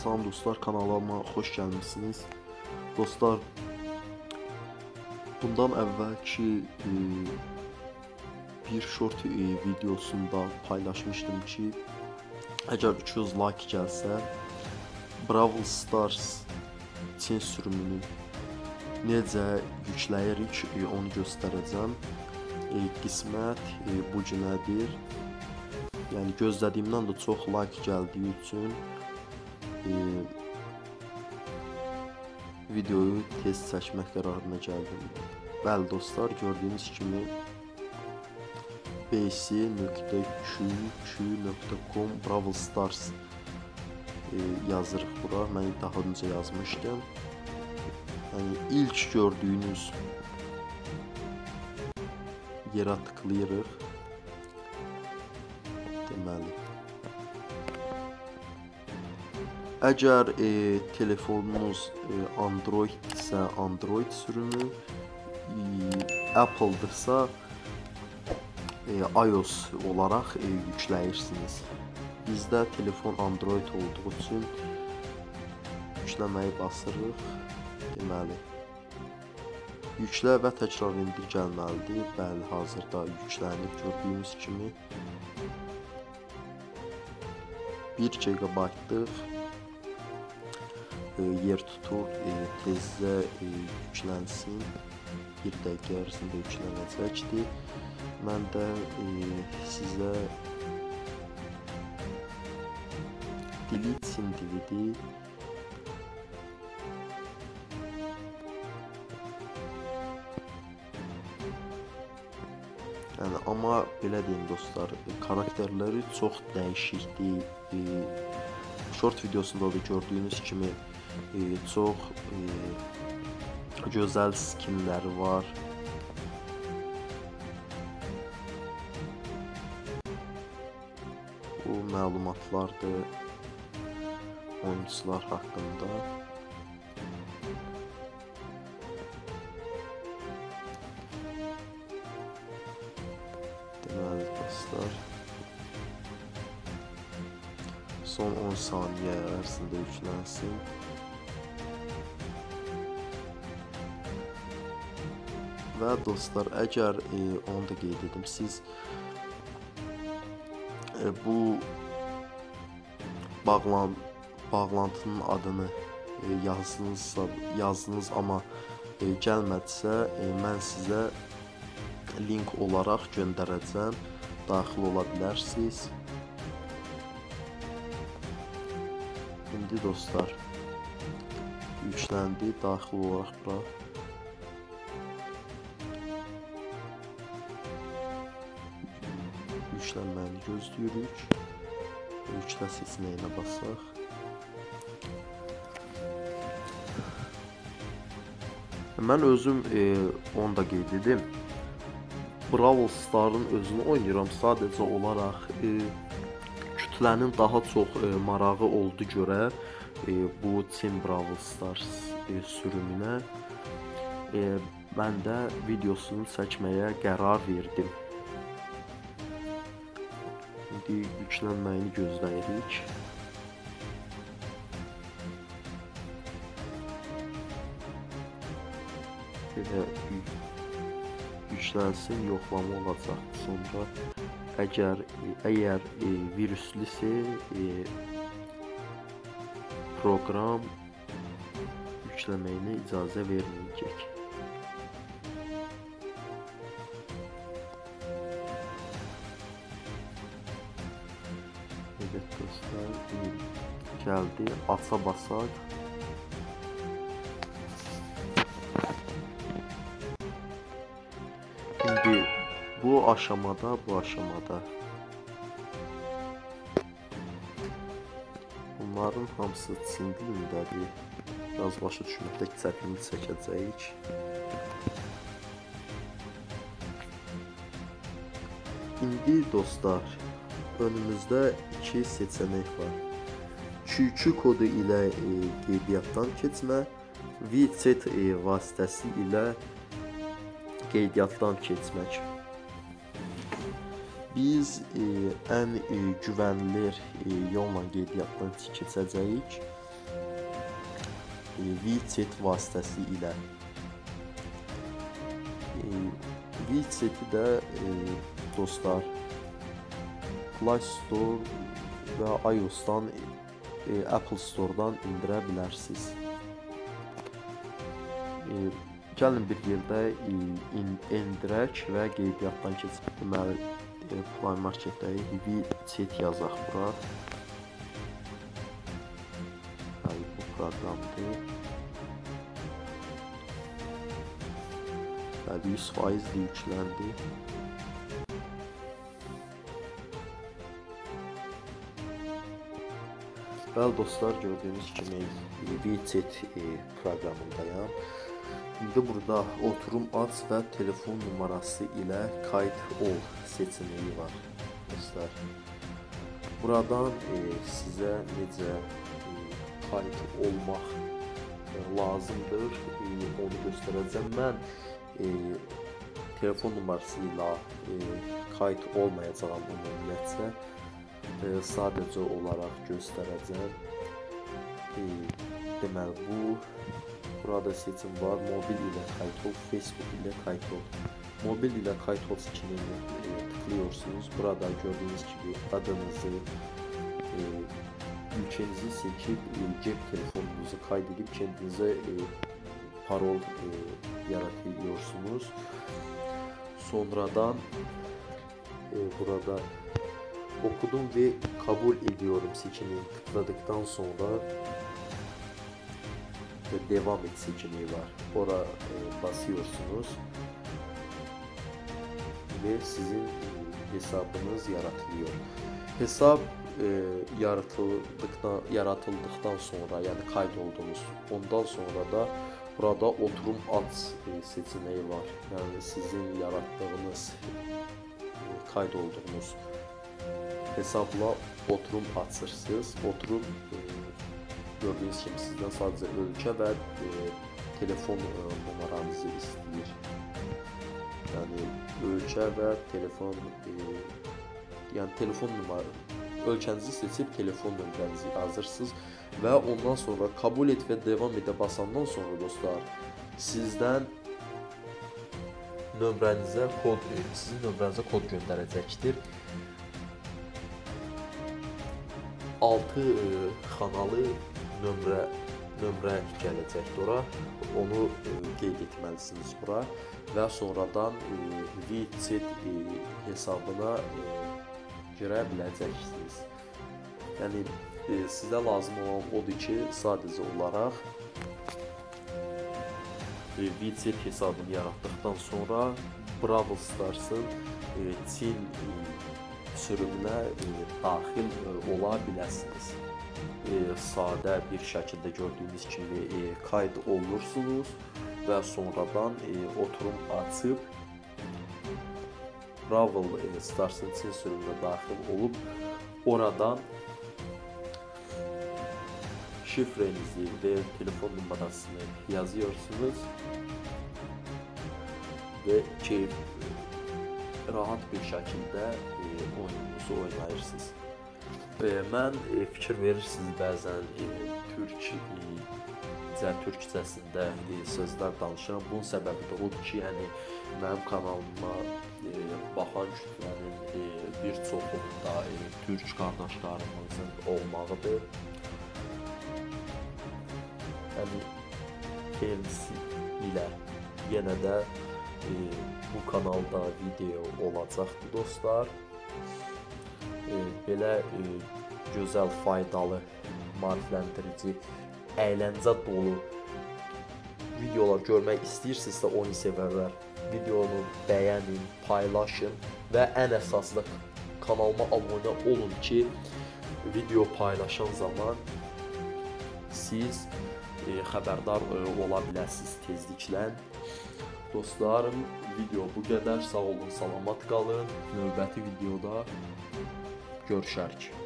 Salam dostlar, kanalıma xoş gəlmisiniz. Dostlar, bundan əvvəlki bir short videosunda paylaşmışdım ki, əgər 300 like gəlsə, Brawl Stars Çin sürümünü necə yükləyirik, onu göstərəcəm. Qismət bu günədir. Yəni gözlədiyimdən də çox like gəldiyi üçün videoyu tez çəkmək qərarına gəldim. Bəli dostlar, gördüyünüz kimi bc.qq.com Brawl Stars yazırıq bura. Mən daha öncə yazmışdım. Yəni ilk gördüyünüz yerə tıklayırıq. Deməli, əgər telefonunuz Android-dirsə, Android sürümü, Apple-dırsa iOS olaraq yükləyirsiniz. Bizdə telefon Android olduğu üçün yükləməyi basırıq. Deməli, yüklə və təkrar indir gəlməlidir. Bəli, hazırda yüklənir gördüyünüz kimi. 1 GB-lıq yer tutur, tezcə yüklənsin. Bir dəqiqə ərzində yüklənəcəkdir. Mən də sizə Delete DVD yəni, amma belə deyim dostlar, karakterləri çox dəyişikdir. Short videosunda da gördüyünüz kimi çox gözəl skinləri var. Bu məlumatlardır oyuncular haqqında. Deməli dostlar, son 10 saniyə ərzində yüklənsin. Və dostlar, əgər onu da qeyd edim, siz bu bağlantının adını yazdınız, amma gəlmədisə, mən sizə link olaraq göndərəcəm, daxil ola bilərsiniz. İndi dostlar, yükləndi, daxil olaraq bura. Yüklənməni gözləyirik. Yüklə seçənəyinə basaq. Mən özüm onu da qeyd edim. Brawl Stars'ın özünü oynayıram. Sadəcə olaraq kütlənin daha çox marağı oldu görə bu Çin Brawl Stars sürümünə mən də videosunu çəkməyə qərar verdim. İndi yüklənməyini gözləyirik. Belə yüklənsin, yoxlama olacaq. Sonra əgər virüslüsə proqram yükləməyinə icazə verməyəcək. Evet dostlar, gəldi. Aça basaq. İndi bu aşamada bunların hamısı Çin dilindədir. Biraz başa düşməkdə çətinlik çəkəcəyik. İndi dostlar, önümüzdə iki seçənək var. QQ kodu ilə qeydiyyatdan keçmə, WeChat vasitəsi ilə qeydiyyatdan keçmək. Biz ən güvənilir yolla qeydiyyatdan keçəcəyik. WeChat vasitəsi ilə. WeChat'i də dostlar Play Store və iOS-dan, Apple Store-dan indirə bilərsiniz. Gəlin bir yerdə endirək və qeydiyyatdan keçək. Deməli, Play Market-də WeChat yazaq bura. Bəli, bu proqramdır. Bəli, 100% yükləndi. Bəli dostlar, gördüyünüz kimi WeChat proqramındayam. İndi burada oturum aç və telefon numarası ilə kayıt ol seçeneği var dostlar. Buradan sizə necə kayıt olmaq lazımdır, onu göstərəcəm. Mən telefon numarası ilə kayıt olmayacağam ümumiyyətcə. Sadəcə olaraq göstərəcəm. Deməli, burada seçim var. Mobil ilə kayıt ol, Facebook ilə kayıt ol. Mobil ilə kayıt ol seçeneğini tıklıyorsunuz. Burada gördüyünüz kimi adınızı, ülkenizi seçib cep telefonunuzu kayd edib kendinize parol yaratıyorsunuz. Sonradan burada okudum ve kabul ediyorum seçeneğini tıkladıktan sonra devam et seçeneği var. Oraya basıyorsunuz ve sizin hesabınız yaratılıyor. Hesab yaratıldıktan sonra, yani kaydoldunuz, ondan sonra da burada oturum aç seçeneği var. Yani sizin yarattığınız, kaydolduğunuz hesabla oturum açırsınız. Oturum gördüyünüz kimi sizdən sadəcə ölkə və telefon numaranızı istəyir. Yəni ölkə və telefon, yəni telefon numarası, ölkənizi seçib telefon nömrənizi yazırsınız və ondan sonra kabul et və devam edə basandan sonra dostlar sizdən nömrənizə kod, sizin nömrənizə kod göndərəcəkdir. 6 xanalı nömrə gələcəkdir ora. Onu qeyd etməlisiniz bura və sonradan WeChat hesabına girə biləcəksiniz. Yəni sizə lazım olan odur ki, sadəcə olaraq WeChat hesabını yaratdıqdan sonra Brawl Stars'ın Çin sürümünə daxil ola biləsiniz. Sadə bir şəkildə gördüyünüz kimi kayd olursunuz və sonradan oturum açıb Brawl Stars'ın Çin sürümünə daxil olub oradan şifrenizi və telefon numarasını yazıyorsunuz və keyif rahat bir şəkildə oyununuzu oynayırsınız. Mən fikir verirsiniz, bəzən türkcəsində sözlər danışıram. Bunun səbəbi də odur ki, yəni mənim kanalıma baxan kütlənin bir çoxunda türk qardaşlarımızın olmağıdır. Yəni kendisi ilə yenə də bu kanalda video olacaqdır dostlar. Belə gözəl, faydalı, maarifləndirici, əyləncə dolu videolar görmək istəyirsinizsə oyun sevərlər, videonu bəyənin, paylaşın və ən əsası da kanalıma abunə olun ki, video paylaşan zaman siz xəbərdar ola biləsiniz tezliklə. Dostlarım, video bu qədər. Sağ olun, salamat qalın. Növbəti videoda görüşərik.